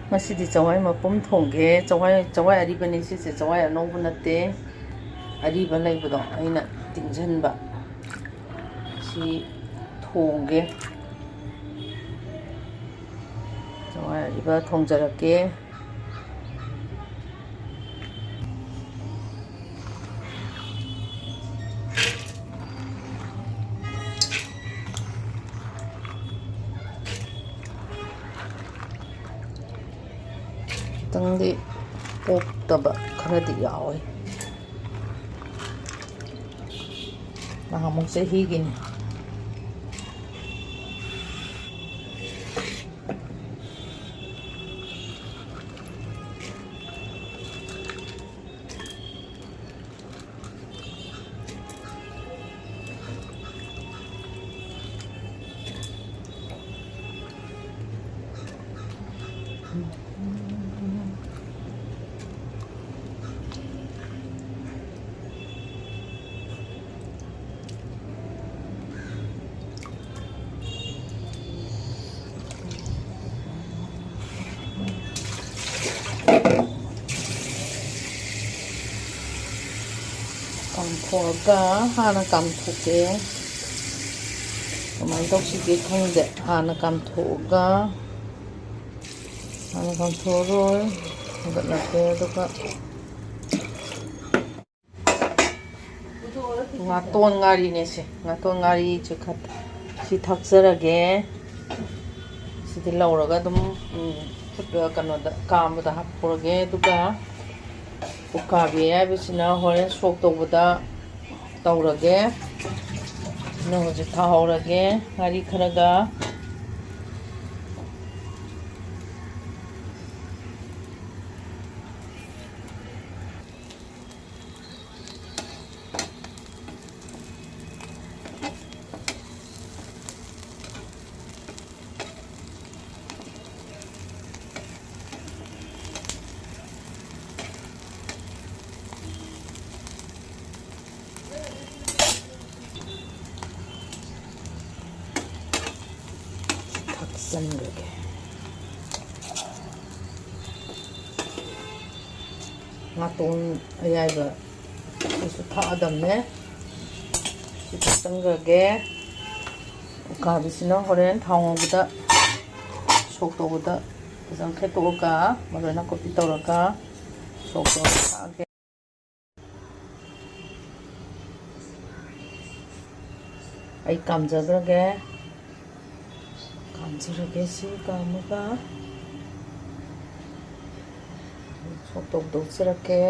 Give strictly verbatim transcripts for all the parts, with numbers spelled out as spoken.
ꯉꯁꯤꯗꯤ ꯆꯋꯥꯏ ꯃꯄꯨꯝ ꯊꯣꯡꯒꯦ꯫ ꯆꯋꯥꯏ, ꯆꯋꯥꯏ ꯑꯔꯤꯕꯅꯤ ꯁꯤꯁꯦ, ꯆꯋꯥꯏ ꯑꯅꯧꯕ ꯅꯠꯇꯦ꯫ ꯑꯔꯤꯕ ꯂꯩꯕꯗꯣ ꯑꯩꯅ ꯇꯤꯡꯁꯤꯟꯕ꯫ ꯁꯤ ꯊꯣꯡꯒꯦ꯫ ꯆꯋꯥꯏ ꯑꯔꯤꯕ ꯊꯣꯡꯖꯔꯛꯀꯦ꯫ ꯈꯤꯇꯪꯗꯤ ꯄꯣꯛꯇꯕ ꯈꯔꯗꯤ ꯌꯥꯎꯋꯤ꯫ ꯅꯍꯥꯟꯃꯨꯛ ꯆꯍꯤꯒꯤꯅꯤ꯫ ꯀꯥꯝꯊꯣꯛꯑꯒ ꯍꯥꯟꯅ ꯀꯥꯝꯊꯣꯛꯀꯦ꯫ ꯀꯃꯥꯏꯅ ꯇꯧꯁꯤꯒꯦ ꯈꯪꯗꯦ꯫ ꯍꯥꯟꯅ ꯀꯥꯝꯊꯣꯛꯑꯒ, ꯍꯥꯟꯅ ꯀꯥꯝꯊꯣꯛꯑꯔꯣꯏ꯫ ꯍꯧꯒꯠꯂꯛꯀꯦ꯫ ꯑꯗꯨꯒ ꯉꯥꯇꯣꯟ ꯉꯥꯔꯤꯅꯦ ꯁꯦ꯫ ꯉꯥꯇꯣꯟ ꯉꯥꯔꯤꯁꯦ ꯈꯔ ꯁꯤ ꯊꯥꯛꯆꯔꯒꯦ꯫ ꯁꯤꯗꯤ ꯂꯧꯔꯒ ꯑꯗꯨꯝ, ꯎꯝ, ꯐꯨꯠ-, ꯀꯩꯅꯣꯗ, ꯀꯥꯝꯕꯗ ꯍꯥꯞꯄꯨꯔꯒꯦ꯫ ꯑꯗꯨꯒ ꯎꯀꯥꯕꯤ ꯑꯌꯥꯏꯕꯁꯤꯅ ꯍꯣꯔꯦꯟ ꯁꯣꯛ ꯇꯧꯕꯗ ꯇꯧꯔꯒꯦ꯫ ꯑꯗꯨꯅ ꯍꯧꯖꯤꯛ ꯊꯥꯍꯧꯔꯒꯦ ꯉꯥꯔꯤ ꯈꯔꯒ꯫ ꯊꯥꯛꯆꯟꯈ꯭ꯔꯒꯦ꯫ ꯉꯥꯇꯣꯟ ꯑꯌꯥꯏꯕ ꯁꯤꯁꯨ ꯊꯥꯛꯑꯗꯕꯅꯦ꯫ ꯁꯤ ꯊꯥꯛꯆꯟꯈ꯭ꯔꯒꯦ꯫ ꯎꯀꯥꯕꯤꯁꯤꯅ ꯍꯣꯔꯦꯟ ꯊꯥꯎ ꯉꯧꯕꯗ, ꯁꯣꯛ ꯇꯧꯕꯗ ꯐꯖꯅ ꯈꯦꯠꯇꯣꯛꯑꯒ, ꯃꯔꯣꯏ ꯅꯥꯀꯨꯞꯄꯤ ꯇꯧꯔꯒ ꯁꯣꯛ ꯇꯧꯔꯒ ꯊꯥꯛꯑꯒꯦ꯫ ꯑꯩ ꯀꯥꯝꯖꯈ꯭ꯔꯒꯦ꯫ ꯀꯥꯝꯖꯔꯒꯦ꯫ ꯁꯤ ꯀꯥꯝꯃꯒ ꯁꯣꯛ ꯇꯧ ꯇꯧꯖꯔꯛꯀꯦ꯫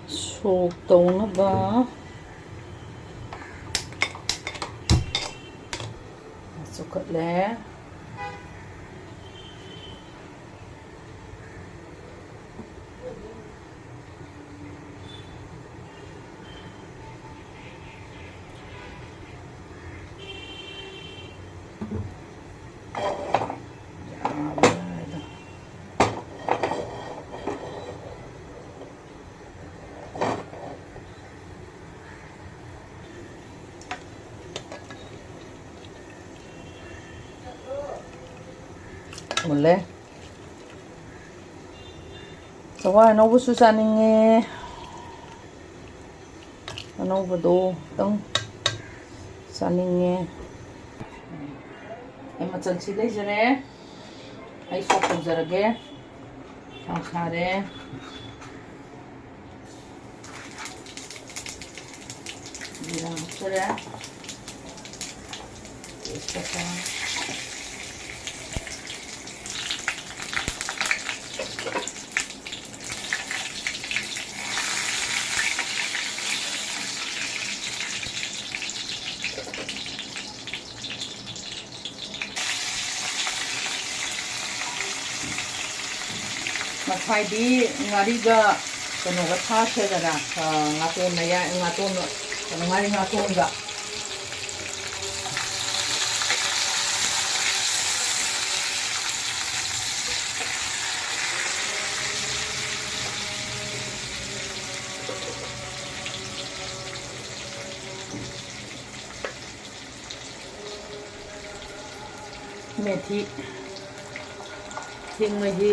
ꯁꯣꯛ ꯇꯧꯅꯕ ꯆꯨꯈꯠꯂꯦ꯫ ꯃꯨꯜꯂꯦ꯫ ꯆꯋꯥꯏ ꯑꯅꯧꯕꯁꯨ ꯆꯥꯅꯤꯡꯉꯦ꯫ ꯑꯅꯧꯕꯗꯣ ꯈꯤꯇꯪ ꯆꯥꯅꯤꯡꯉꯦ꯫ ꯑꯩ ꯃꯆꯜꯁꯤ ꯂꯩꯖꯔꯦ꯫ ꯑꯩ ꯁꯣꯛ ꯇꯧꯖꯔꯒꯦ꯫ ꯊꯥꯎ ꯁꯥꯔꯦ꯫ ꯖꯤꯔꯥ ꯍꯥꯞꯆꯔꯦ꯫ ꯇꯦꯖꯄꯇꯥ꯫ ꯉꯁꯥꯏꯗꯤ ꯉꯥꯔꯤꯒ ꯀꯩꯅꯣꯒ ꯊꯥꯛꯈ꯭ꯔꯦꯗꯅ, ꯑ, ꯉꯥꯇꯣꯟ ꯃꯌꯥ-, ꯉꯥꯇꯣꯟ, ꯀꯩꯅꯣ, ꯉꯥꯔꯤ ꯉꯥꯇꯣꯟꯒ꯫ ꯃꯦꯊꯤ꯫ ꯍꯤꯡ ꯃꯍꯤ꯫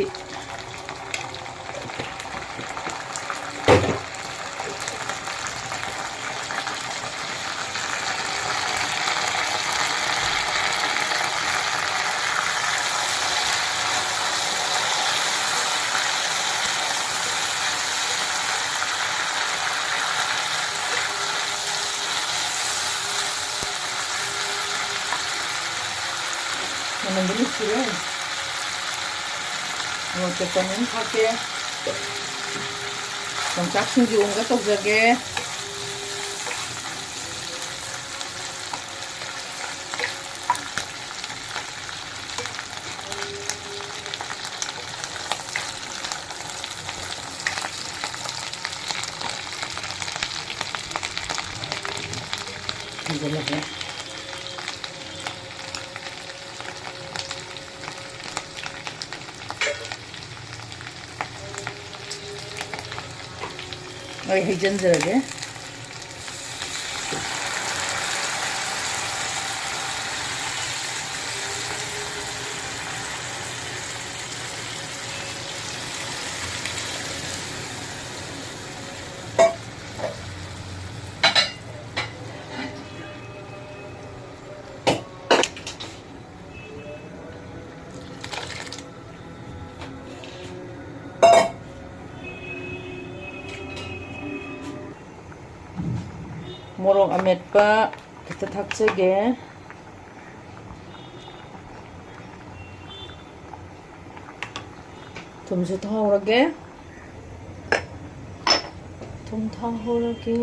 ꯃꯅꯝꯗꯤ ꯅꯨꯡꯁꯤꯔꯦ꯫ ꯃꯣꯔꯣꯛ ꯇꯦꯛꯄ ꯑꯅꯤ ꯑꯃ ꯊꯥꯛꯀꯦ꯫ ꯌꯣꯡꯆꯥꯛ ꯁꯤꯡꯖꯨ ꯑꯃꯒ ꯇꯧꯖꯒꯦ꯫ ꯊꯝꯖꯤꯜꯂꯒꯦ꯫ ꯑꯩ ꯍꯩꯖꯤꯟꯖꯔꯒꯦ꯫ ꯃꯣꯔꯣꯛ ꯑꯃꯦꯠꯄ ꯈꯤꯇ ꯊꯥꯛꯆꯒꯦ꯫ ꯊꯨꯝꯁꯨ ꯊꯥꯍꯧꯔꯒꯦ꯫ ꯊꯨꯝ ꯊꯥꯍꯧꯔꯒꯦ꯫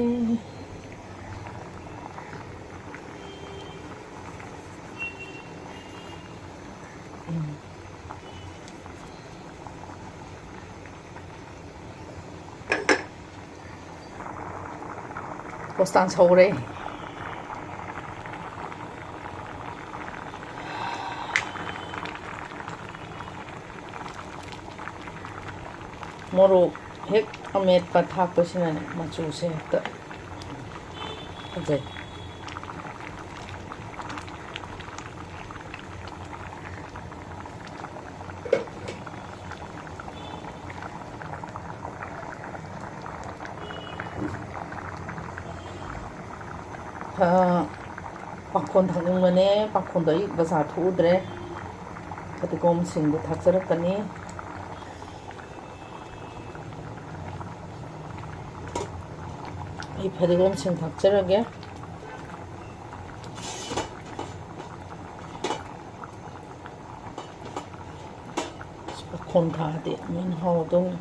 ꯎꯝ꯫ ꯄꯣꯁꯇꯥꯟ ꯁꯧꯔꯦ꯫ ꯃꯣꯔꯣꯛ ꯍꯦꯛ ꯑꯃꯦꯠꯄ ꯊꯥꯛꯄꯁꯤꯅꯅꯦ, ꯃꯆꯨꯁꯦ ꯍꯦꯛꯇ ꯐꯖꯩ꯫ ꯑꯥ, ꯄꯥꯡꯈꯣꯟ ꯊꯥꯛꯅꯤꯡꯕꯅꯦ꯫ ꯄꯥꯡꯈꯣꯟꯗꯣ ꯑꯩ ꯕꯖꯥꯔ ꯊꯣꯛꯎꯗ꯭ꯔꯦ꯫ ꯐꯗꯤꯒꯣꯝꯁꯤꯡꯗꯣ ꯊꯥꯛꯆꯔꯛꯀꯅꯤ꯫ ꯑꯩ ꯐꯗꯤꯒꯣꯝꯁꯤꯡ ꯊꯥꯛꯆꯔꯒꯦ꯫ ꯄꯥꯡꯈꯣꯟ ꯊꯥꯛꯑꯗꯤ ꯑꯃꯨꯛ ꯍꯦꯟꯅ ꯍꯥꯎꯗꯧꯅꯤ꯫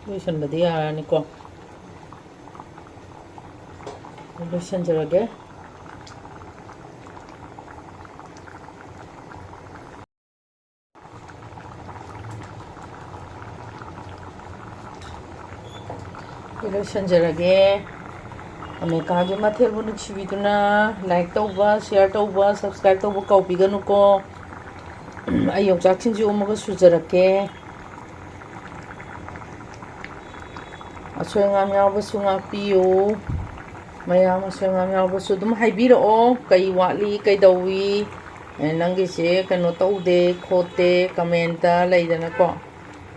ꯂꯣꯏꯁꯟꯕꯗꯤ ꯌꯥꯔꯅꯤꯀꯣ꯫ ꯂꯣꯏꯁꯟꯖꯔꯒꯦ꯫ ꯂꯣꯏꯁꯟꯖꯔꯒꯦ꯫ ꯑꯃꯦꯔꯤꯀꯥꯒꯤ ꯃꯊꯦꯜꯕꯨ ꯅꯨꯡꯁꯤꯕꯤꯗꯨꯅ like ꯇꯧꯕ, share ꯇꯧꯕ, subscribe ꯇꯧꯕ ꯀꯥꯎꯕꯤꯒꯅꯨꯀꯣ꯫ ꯑꯩ ꯌꯣꯡꯆꯥꯛ ꯁꯤꯡꯖꯨ ꯑꯃꯒ ꯁꯨꯖꯔꯛꯀꯦ꯫ ꯑꯁꯣꯏ ꯑꯉꯥꯝ ꯌꯥꯎꯕꯁꯨ ꯉꯥꯛꯄꯤꯌꯨ꯫ ꯃꯌꯥꯝ ꯑꯁꯣꯏ ꯑꯉꯥꯝ ꯌꯥꯎꯕꯁꯨ ꯑꯗꯨꯝ ꯍꯥꯏꯕꯤꯔꯛꯑꯣ꯫ ꯀꯩ ꯋꯥꯠꯂꯤ, ꯀꯩꯗꯧꯏ, ꯑꯦ, ꯅꯪꯒꯤꯁꯦ ꯀꯩꯅꯣ ꯇꯧꯗꯦ ꯈꯣꯠꯇꯦ comment ꯂꯩꯗꯅꯀꯣ꯫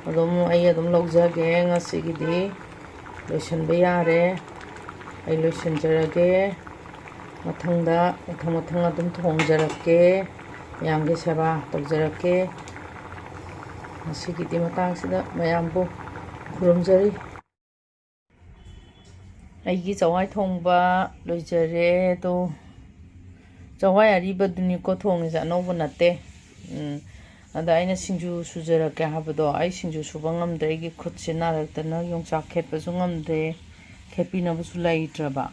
ꯑꯗꯨꯝ ꯑꯩ ꯑꯗꯨꯝ ꯂꯧꯖꯒꯦ꯫ ꯉꯁꯤꯒꯤꯗꯤ ꯂꯣꯏꯁꯤꯟꯕ ꯌꯥꯔꯦ꯫ ꯑꯩ ꯂꯣꯏꯁꯤꯟꯖꯔꯒꯦ꯫ ꯃꯊꯪꯗ, ꯃꯊꯪ ꯃꯊꯪ ꯑꯗꯨꯝ ꯊꯣꯡꯖꯔꯛꯀꯦ꯫ ꯃꯌꯥꯝꯒꯤ ꯁꯦꯕꯥ ꯇꯧꯖꯔꯛꯀꯦ꯫ ꯉꯁꯤꯒꯤꯗꯤ ꯃꯇꯥꯡꯁꯤꯗ ꯃꯌꯥꯝꯕꯨ ꯈꯨꯔꯨꯝꯖꯔꯤ꯫ ꯑꯩꯒꯤ ꯆꯋꯥꯏ ꯊꯣꯡꯕ ꯂꯣꯏꯖꯔꯦ꯫ ꯑꯗꯣ ꯆꯋꯥꯏ ꯑꯔꯤꯕꯗꯨꯅꯤꯀꯣ ꯊꯣꯡꯉꯤꯁꯦ, ꯑꯅꯧꯕ ꯅꯠꯇꯦ꯫ ꯎꯝ, ꯑꯗ ꯑꯩꯅ ꯁꯤꯡꯖꯨ ꯁꯨꯖꯔꯛꯀꯦ ꯍꯥꯏꯕꯗꯣ, ꯑꯩ ꯁꯤꯡꯖꯨ ꯁꯨꯕ ꯉꯝꯗ꯭ꯔꯦ, ꯑꯩꯒꯤ ꯈꯨꯠꯁꯦ ꯅꯥꯔꯛꯇꯅ ꯌꯣꯡꯆꯥꯛ ꯈꯦꯠꯄꯁꯨ ꯉꯝꯗ꯭ꯔꯦ, ꯈꯦꯠꯄꯤꯅꯕꯁꯨ ꯂꯩꯇ꯭ꯔꯕ꯫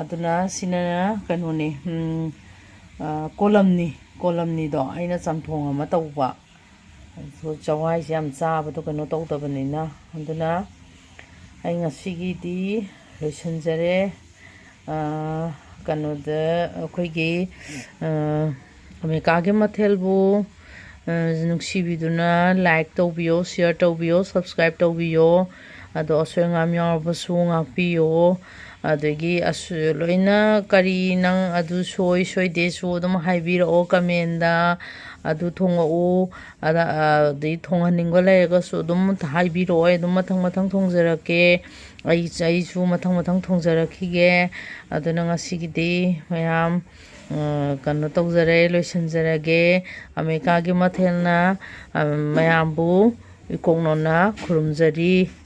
ꯑꯗꯨꯅ ꯁꯤꯅ ꯀꯩꯅꯣꯅꯦ, ꯎꯝ, ꯑ, ꯀꯣꯂꯝꯅꯤ꯫ ꯀꯣꯂꯝꯅꯤꯗꯣ ꯑꯩꯅ ꯆꯝꯊꯣꯡ ꯑꯃ ꯇꯧꯕ꯫ ꯑꯗꯨ ꯆꯋꯥꯏꯁꯦ ꯌꯥꯝ ꯆꯥꯕꯗꯣ ꯀꯩꯅꯣ ꯇꯧꯗꯕꯅꯤꯅ꯫ ꯑꯗꯨꯅ ꯑꯩ ꯉꯁꯤꯒꯤꯗꯤ ꯂꯣꯏꯁꯤꯟꯖꯔꯦ꯫ ꯑ, ꯀꯩꯅꯣꯗ ꯑꯩꯈꯣꯏꯒꯤ, ꯑ, ꯑꯃꯦꯔꯤꯀꯥꯒꯤ ꯃꯊꯦꯜꯕꯨ ꯅꯨꯡꯁꯤꯕꯤꯗꯨꯅ like ꯇꯧꯕꯤꯌꯣ, share ꯇꯧꯕꯤꯌꯣ, subscribe ꯇꯧꯕꯤꯌꯣ꯫ ꯑꯗꯣ ꯑꯁꯣꯏ ꯑꯉꯥꯝ ꯌꯥꯎꯔꯕꯁꯨ ꯉꯥꯛꯄꯤꯌꯣ꯫ ꯑꯗꯒꯤ ꯑꯁ-, ꯂꯣꯏꯅ ꯀꯔꯤ ꯅꯪ ꯑꯗꯨ ꯁꯣꯏ ꯁꯣꯏꯗꯦꯁꯨ ꯑꯗꯨꯝ ꯍꯥꯏꯕꯤꯔꯛꯑꯣ comment꯫ ꯑꯗꯨ ꯊꯣꯡꯉꯛꯎ, ꯑꯗ, ꯑꯗꯩ ꯊꯣꯡꯍꯟꯅꯤꯡꯕ ꯂꯩꯔꯒꯁꯨ ꯑꯗꯨꯝ ꯍꯥꯏꯕꯤꯔꯛꯑꯣ꯫ ꯑꯩ ꯑꯗꯨꯝ ꯃꯊꯪ ꯃꯊꯪ ꯊꯣꯡꯖꯔꯛꯀꯦ꯫ ꯑꯩ, ꯑꯩꯁꯨ ꯃꯊꯪ ꯃꯊꯪ ꯊꯣꯡꯖꯔꯛꯈꯤꯒꯦ꯫ ꯑꯗꯨꯅ ꯉꯁꯤꯒꯤꯗꯤ ꯃꯌꯥꯝ, ꯑ, ꯀꯩꯅꯣ ꯇꯧꯖꯔꯦ, ꯂꯣꯏꯁꯤꯟꯖꯔꯒꯦ꯫ ꯑꯃꯦꯔꯤꯀꯥꯒꯤ ꯃꯊꯦꯜꯅ, ꯑ, ꯃꯌꯥꯝꯕꯨ ꯏꯀꯣꯛꯅꯣꯅ ꯈꯨꯔꯨꯝꯖꯔꯤ꯫